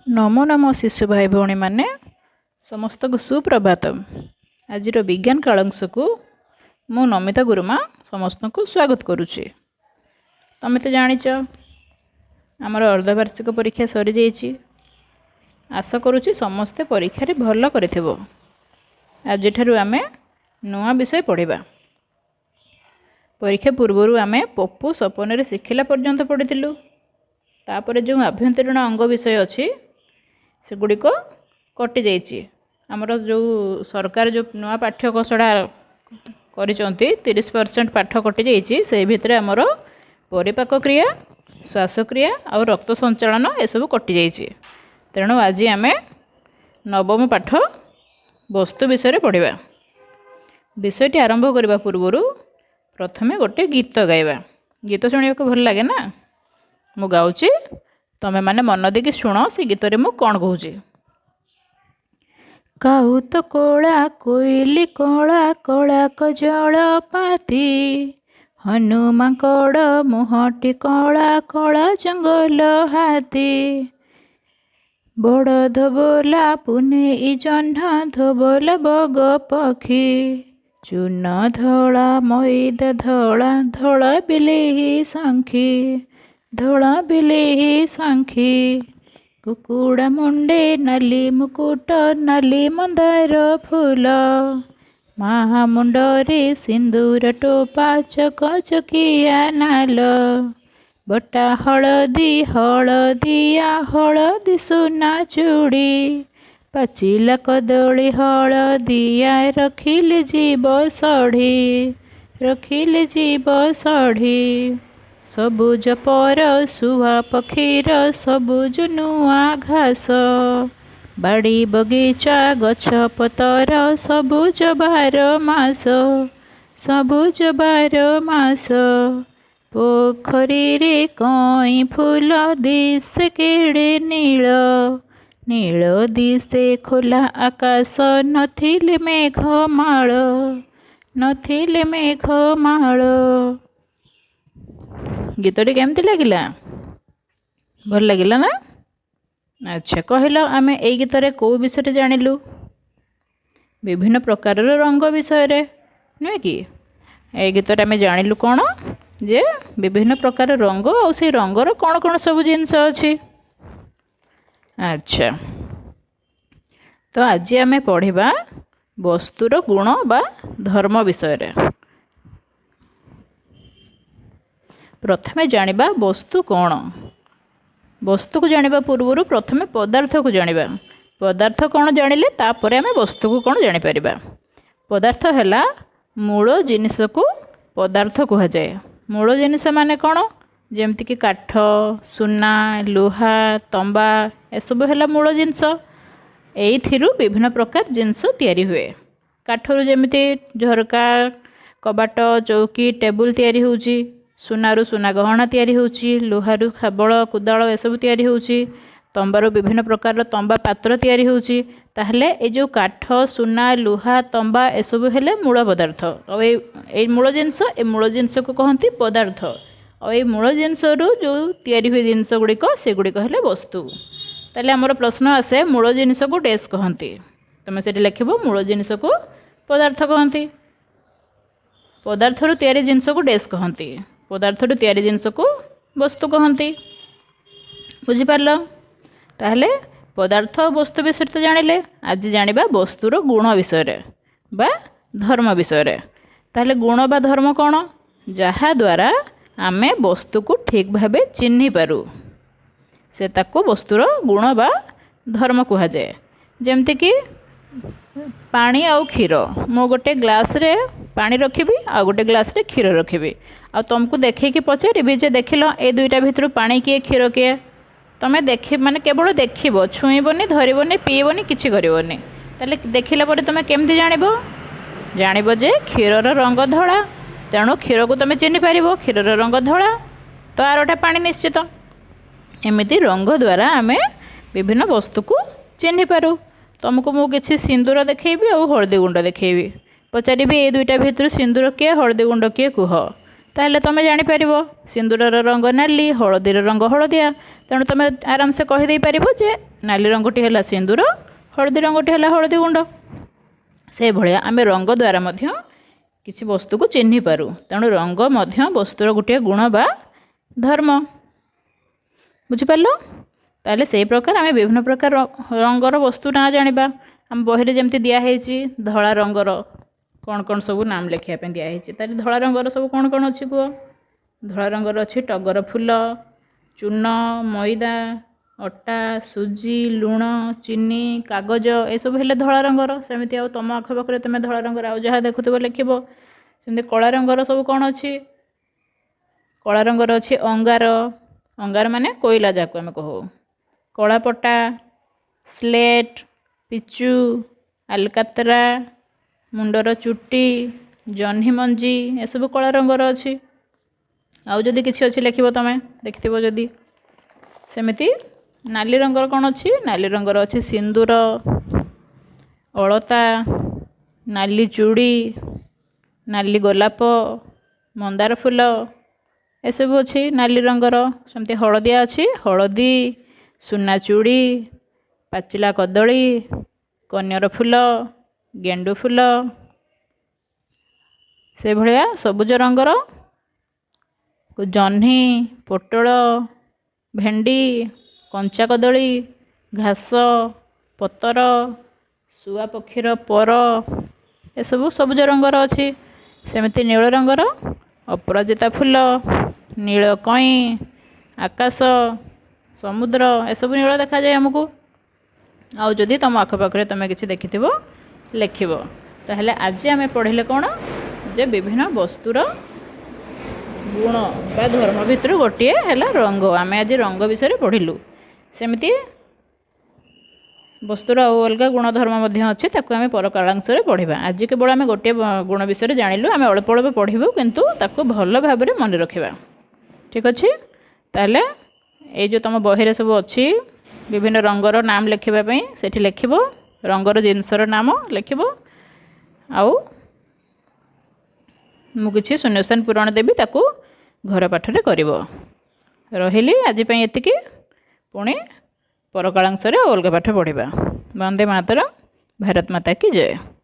ନମୋ ନମୋ ଶିଶୁ ଭାଇ ଭଉଣୀମାନେ, ସମସ୍ତଙ୍କୁ ସୁପ୍ରଭାତ। ଆଜିର ବିଜ୍ଞାନ କାଳାଂଶକୁ ମୁଁ ନମିତା ଗୁରୁମା ସମସ୍ତଙ୍କୁ ସ୍ୱାଗତ କରୁଛି। ତମେ ତ ଜାଣିଛ, ଆମର ଅର୍ଦ୍ଧବାର୍ଷିକ ପରୀକ୍ଷା ସରିଯାଇଛି। ଆଶା କରୁଛି ସମସ୍ତେ ପରୀକ୍ଷାରେ ଭଲ କରିଥିବ। ଆଜିଠାରୁ ଆମେ ନୂଆ ବିଷୟ ପଢ଼ିବା। ପରୀକ୍ଷା ପୂର୍ବରୁ ଆମେ ପପୁ ସପନରେ ଶିଖିଲା ପର୍ଯ୍ୟନ୍ତ ପଢ଼ିଥିଲୁ। ତାପରେ ଯେଉଁ ଆଭ୍ୟନ୍ତରୀଣ ଅଙ୍ଗ ବିଷୟ ଅଛି, ସେଗୁଡ଼ିକ କଟିଯାଇଛି। ଆମର ଯେଉଁ ସରକାର ଯେଉଁ ନୂଆ ପାଠ୍ୟ ଖସଡ଼ା କରିଛନ୍ତି, 30% ପାଠ କଟିଯାଇଛି। ସେଇ ଭିତରେ ଆମର ପରିପାକ କ୍ରିୟା, ଶ୍ୱାସକ୍ରିୟା ଆଉ ରକ୍ତ ସଞ୍ଚାଳନ ଏସବୁ କଟିଯାଇଛି। ତେଣୁ ଆଜି ଆମେ ନବମ ପାଠ ବସ୍ତୁ ବିଷୟରେ ପଢ଼ିବା। ବିଷୟଟି ଆରମ୍ଭ କରିବା ପୂର୍ବରୁ ପ୍ରଥମେ ଗୋଟେ ଗୀତ ଗାଇବା। ଗୀତ ଶୁଣିବାକୁ ଭଲ ଲାଗେ ନା? ମୁଁ ଗାଉଛି, ତମେମାନେ ମନ ଦେଇକି ଶୁଣ, ସେ ଗୀତରେ ମୁଁ କ'ଣ କହୁଛି। କାଉ ତ କଳା, କୋଇଲି କଳା, କଳା କଜଳ ପାତି, ହନୁ ମାଙ୍କଡ଼ ମୁହଁଟି କଳା, କଳା ଜଙ୍ଗଲ ହାତୀ, ବଡ଼ ଧୋବଲା ପୁନେଇ ଜହ୍ନ, ଧୋବଲା ବଗ ପକ୍ଷୀ, ଚୂନ ଧଳା ମଇଦା ଧଳା, ଧଳା ବିଲେଇ ଶଙ୍ଖୀ, ଧଳା ବିଲେଇ ଶଙ୍ଖୀ, କୁକୁଡ଼ା ମୁଣ୍ଡେ ନାଲି ମୁକୁଟ, ନାଲି ମନ୍ଦାର ଫୁଲ, ମା ମୁଣ୍ଡରେ ସିନ୍ଦୁର ଟୋପା, ଚକଚକିଆ ନାଲ, ବଟା ହଳଦୀ ହଳଦିଆ, ହଳଦୀ ସୁନା ଚୁଡ଼ି, ପାଚିଲା କଦଳୀ ହଳଦିଆ, ରଖିଲେ ଯିବ ସଢ଼ି, ରଖିଲେ ଯିବ ସଢ଼ି, ସବୁଜ ପର ଶୁଆ ପକ୍ଷୀର, ସବୁଜ ନୂଆ ଘାସ, ବାଡ଼ି ବଗିଚା ଗଛ ପତର, ସବୁଜ 12 ମାସ, ସବୁଜ 12 ମାସ, ପୋଖରୀରେ କଇଁ ଫୁଲ ଦିଶେ କେଡ଼େ ନୀଳ ନୀଳ ଦିଶେ, ଖୋଲା ଆକାଶ ନଥିଲେ ମେଘମାଳ, ନଥିଲେ ମେଘମାଳ। ଗୀତଟି କେମିତି ଲାଗିଲା? ଭଲ ଲାଗିଲା ନା? ଆଚ୍ଛା କହିଲ, ଆମେ ଏଇ ଗୀତରେ କେଉଁ ବିଷୟରେ ଜାଣିଲୁ? ବିଭିନ୍ନ ପ୍ରକାରର ରଙ୍ଗ ବିଷୟରେ, ନୁହେଁ କି? ଏଇ ଗୀତରେ ଆମେ ଜାଣିଲୁ କ'ଣ ଯେ ବିଭିନ୍ନ ପ୍ରକାର ରଙ୍ଗ ଆଉ ସେଇ ରଙ୍ଗର କ'ଣ କ'ଣ ସବୁ ଜିନିଷ ଅଛି। ଆଚ୍ଛା, ତ ଆଜି ଆମେ ପଢ଼ିବା ବସ୍ତୁର ଗୁଣ ବା ଧର୍ମ ବିଷୟରେ। ପ୍ରଥମେ ଜାଣିବା ବସ୍ତୁ କ'ଣ। ବସ୍ତୁକୁ ଜାଣିବା ପୂର୍ବରୁ ପ୍ରଥମେ ପଦାର୍ଥକୁ ଜାଣିବା। ପଦାର୍ଥ କ'ଣ ଜାଣିଲେ ତାପରେ ଆମେ ବସ୍ତୁକୁ କ'ଣ ଜାଣିପାରିବା। ପଦାର୍ଥ ହେଲା ମୂଳ ଜିନିଷକୁ ପଦାର୍ଥ କୁହାଯାଏ। ମୂଳ ଜିନିଷ ମାନେ କ'ଣ? ଯେମିତିକି କାଠ, ସୁନା, ଲୁହା, ତମ୍ବା, ଏସବୁ ହେଲା ମୂଳ ଜିନିଷ। ଏଇଥିରୁ ବିଭିନ୍ନ ପ୍ରକାର ଜିନିଷ ତିଆରି ହୁଏ। କାଠରୁ ଯେମିତି ଝରକା, କବାଟ, ଚୌକି, ଟେବୁଲ ତିଆରି ହେଉଛି। ସୁନାରୁ ସୁନା ଗହଣା ତିଆରି ହେଉଛି। ଲୁହାରୁ ଶାବଳ, କୋଦାଳ ଏସବୁ ତିଆରି ହେଉଛି। ତମ୍ବାରୁ ବିଭିନ୍ନ ପ୍ରକାରର ତମ୍ବା ପାତ୍ର ତିଆରି ହେଉଛି। ତାହେଲେ ଏ ଯେଉଁ କାଠ, ସୁନା, ଲୁହା, ତମ୍ବା ଏସବୁ ହେଲେ ମୂଳ ପଦାର୍ଥ। ଆଉ ଏଇ ମୂଳ ଜିନିଷ, ଏ ମୂଳ ଜିନିଷକୁ କହନ୍ତି ପଦାର୍ଥ। ଆଉ ଏଇ ମୂଳ ଜିନିଷରୁ ଯେଉଁ ତିଆରି ହୁଏ ଜିନିଷ ଗୁଡ଼ିକ, ସେଗୁଡ଼ିକ ହେଲେ ବସ୍ତୁ। ତାହେଲେ ଆମର ପ୍ରଶ୍ନ ଆସେ, ମୂଳ ଜିନିଷକୁ ଡେସ୍ କହନ୍ତି। ତୁମେ ସେଠି ଲେଖିବ, ମୂଳ ଜିନିଷକୁ ପଦାର୍ଥ କହନ୍ତି। ପଦାର୍ଥରୁ ତିଆରି ଜିନିଷକୁ ଡେସ୍ କହନ୍ତି। ପଦାର୍ଥରୁ ତିଆରି ଜିନିଷକୁ ବସ୍ତୁ କହନ୍ତି। ବୁଝିପାରିଲ? ତାହେଲେ ପଦାର୍ଥ ଓ ବସ୍ତୁ ବିଷୟରେ ତ ଜାଣିଲେ। ଆଜି ଜାଣିବା ବସ୍ତୁର ଗୁଣ ବିଷୟରେ ବା ଧର୍ମ ବିଷୟରେ। ତାହେଲେ ଗୁଣ ବା ଧର୍ମ କ'ଣ? ଯାହାଦ୍ୱାରା ଆମେ ବସ୍ତୁକୁ ଠିକ୍ ଭାବେ ଚିହ୍ନି ପାରୁ, ସେ ତାକୁ ବସ୍ତୁର ଗୁଣ ବା ଧର୍ମ କୁହାଯାଏ। ଯେମିତିକି ପାଣି ଆଉ କ୍ଷୀର। ମୁଁ ଗୋଟେ ଗ୍ଲାସ୍ରେ ପାଣି ରଖିବି ଆଉ ଗୋଟେ ଗ୍ଲାସ୍ରେ କ୍ଷୀର ରଖିବି ଆଉ ତୁମକୁ ଦେଖେଇକି ପଚାରିବି ଯେ ଦେଖିଲ, ଏ ଦୁଇଟା ଭିତରୁ ପାଣି କିଏ, କ୍ଷୀର କିଏ? ତୁମେ ଦେଖି ମାନେ କେବଳ ଦେଖିବ, ଛୁଇଁବନି, ଧରିବନି, ପିଇବନି, କିଛି କରିବନି। ତାହେଲେ ଦେଖିଲା ପରେ ତୁମେ କେମିତି ଜାଣିବ? ଜାଣିବ ଯେ କ୍ଷୀରର ରଙ୍ଗ ଧଳା। ତେଣୁ କ୍ଷୀରକୁ ତୁମେ ଚିହ୍ନି ପାରିବ। କ୍ଷୀରର ରଙ୍ଗ ଧଳା, ତ ଆରଟା ପାଣି ନିଶ୍ଚିତ। ଏମିତି ରଙ୍ଗ ଦ୍ୱାରା ଆମେ ବିଭିନ୍ନ ବସ୍ତୁକୁ ଚିହ୍ନି ପାରୁ। ତୁମକୁ ମୁଁ କିଛି ସିନ୍ଦୁର ଦେଖେଇବି ଆଉ ହଳଦୀ ଗୁଣ୍ଡ ଦେଖେଇବି। ପଚାରିବି, ଏ ଦୁଇଟା ଭିତରୁ ସିନ୍ଦୁର କିଏ, ହଳଦୀ ଗୁଣ୍ଡ କିଏ, କୁହ। ତାହେଲେ ତୁମେ ଜାଣିପାରିବ ସିନ୍ଦୁରର ରଙ୍ଗ ନାଲି, ହଳଦୀର ରଙ୍ଗ ହଳଦିଆ। ତେଣୁ ତୁମେ ଆରାମସେ କହିଦେଇପାରିବ ଯେ ନାଲି ରଙ୍ଗଟି ହେଲା ସିନ୍ଦୁର, ହଳଦୀ ରଙ୍ଗଟି ହେଲା ହଳଦୀ ଗୁଣ୍ଡ। ସେଇଭଳିଆ ଆମେ ରଙ୍ଗ ଦ୍ୱାରା ମଧ୍ୟ କିଛି ବସ୍ତୁକୁ ଚିହ୍ନି ପାରୁ। ତେଣୁ ରଙ୍ଗ ମଧ୍ୟ ବସ୍ତୁର ଗୋଟିଏ ଗୁଣ ବା ଧର୍ମ। ବୁଝିପାରିଲ? ତାହେଲେ ସେଇ ପ୍ରକାର ଆମେ ବିଭିନ୍ନ ପ୍ରକାର ରଙ୍ଗର ବସ୍ତୁ ନାଁ ଜାଣିବା। ଆମ ବହିରେ ଯେମିତି ଦିଆହେଇଛି ଧଳା ରଙ୍ଗର କ'ଣ କ'ଣ ସବୁ ନାମ ଲେଖିବା ପାଇଁ ଦିଆହେଇଛି। ତାହେଲେ ଧଳା ରଙ୍ଗର ସବୁ କ'ଣ କ'ଣ ଅଛି କୁହ? ଧଳା ରଙ୍ଗର ଅଛି ଟଗର ଫୁଲ, ଚୂନ, ମଇଦା, ଅଟା, ସୁଜି, ଲୁଣ, ଚିନି, କାଗଜ, ଏସବୁ ହେଲେ ଧଳା ରଙ୍ଗର। ସେମିତି ଆଉ ତୁମ ଆଖପାଖରେ ତୁମେ ଧଳା ରଙ୍ଗର ଆଉ ଯାହା ଦେଖୁଥିବ ଲେଖିବ। ସେମିତି କଳା ରଙ୍ଗର ସବୁ କ'ଣ ଅଛି? କଳା ରଙ୍ଗର ଅଛି ଅଙ୍ଗାର, ଅଙ୍ଗାର ମାନେ କୋଇଲା ଯାହାକୁ ଆମେ କହୁ, କଳାପଟା, ସ୍ଲେଟ୍, ପିଚୁ, ଆଲକାତ୍ରା, ମୁଣ୍ଡର ଚୁଟି, ଜହ୍ନି ମଞ୍ଜି, ଏସବୁ କଳା ରଙ୍ଗର ଅଛି। ଆଉ ଯଦି କିଛି ଅଛି ଲେଖିବ ତୁମେ ଦେଖିଥିବ ଯଦି। ସେମିତି ନାଲି ରଙ୍ଗର କ'ଣ ଅଛି? ନାଲି ରଙ୍ଗର ଅଛି ସିନ୍ଦୁର, ଅଳତା, ନାଲି ଚୁଡ଼ି, ନାଲି ଗୋଲାପ, ମନ୍ଦାର ଫୁଲ, ଏସବୁ ଅଛି ନାଲି ରଙ୍ଗର। ସେମିତି ହଳଦିଆ ଅଛି ହଳଦୀ, ସୁନା ଚୁଡ଼ି, ପାଚିଲା କଦଳୀ, କନିଅର ଫୁଲ, ଗେଣ୍ଡୁ ଫୁଲ। ସେଭଳିଆ ସବୁଜ ରଙ୍ଗର ଜହ୍ନି, ପୋଟଳ, ଭେଣ୍ଡି, କଞ୍ଚା କଦଳୀ, ଘାସ, ପତର, ଶୁଆ ପକ୍ଷୀର ପର, ଏସବୁ ସବୁଜ ରଙ୍ଗର ଅଛି। ସେମିତି ନୀଳ ରଙ୍ଗର ଅପରାଜିତା ଫୁଲ, ନୀଳ କଇଁ, ଆକାଶ, ସମୁଦ୍ର, ଏସବୁ ନୀଳ ଦେଖାଯାଏ ଆମକୁ। ଆଉ ଯଦି ତୁମ ଆଖପାଖରେ ତୁମେ କିଛି ଦେଖିଥିବ ଲେଖିବ। ତାହେଲେ ଆଜି ଆମେ ପଢ଼ିଲେ କ'ଣ ଯେ ବିଭିନ୍ନ ବସ୍ତୁର ଗୁଣ ବା ଧର୍ମ ଭିତରୁ ଗୋଟିଏ ହେଲା ରଙ୍ଗ। ଆମେ ଆଜି ରଙ୍ଗ ବିଷୟରେ ପଢ଼ିଲୁ। ସେମିତି ବସ୍ତୁର ଆଉ ଅଲଗା ଗୁଣଧର୍ମ ମଧ୍ୟ ଅଛି, ତାକୁ ଆମେ ପରକାଳାଂଶରେ ପଢ଼ିବା। ଆଜି କେବଳ ଆମେ ଗୋଟିଏ ଗୁଣ ବିଷୟରେ ଜାଣିଲୁ। ଆମେ ଅଳ୍ପ ଅଳ୍ପ ପଢ଼ିବୁ, କିନ୍ତୁ ତାକୁ ଭଲ ଭାବରେ ମନେ ରଖିବା। ଠିକ୍ ଅଛି? ତାହେଲେ ଏଇ ଯେଉଁ ତୁମ ବହିରେ ସବୁ ଅଛି ବିଭିନ୍ନ ରଙ୍ଗର ନାମ ଲେଖିବା ପାଇଁ, ସେଠି ଲେଖିବ, ରଙ୍ଗର ଜିନିଷର ନାମ ଲେଖିବ। ଆଉ ମୁଁ କିଛି ଶୂନ୍ୟସ୍ଥାନ ପୂରଣ ଦେବି, ତାକୁ ଘର ପାଠରେ କରିବ। ରହିଲି, ଆଜି ପାଇଁ ଏତିକି। ପୁଣି ପରକାଳାଂଶରେ ଆଉ ଅଲଗା ପାଠ ପଢ଼ିବା। ବନ୍ଦେ ମାତରମ୍, ଭାରତ ମାତା କି ଜୟ।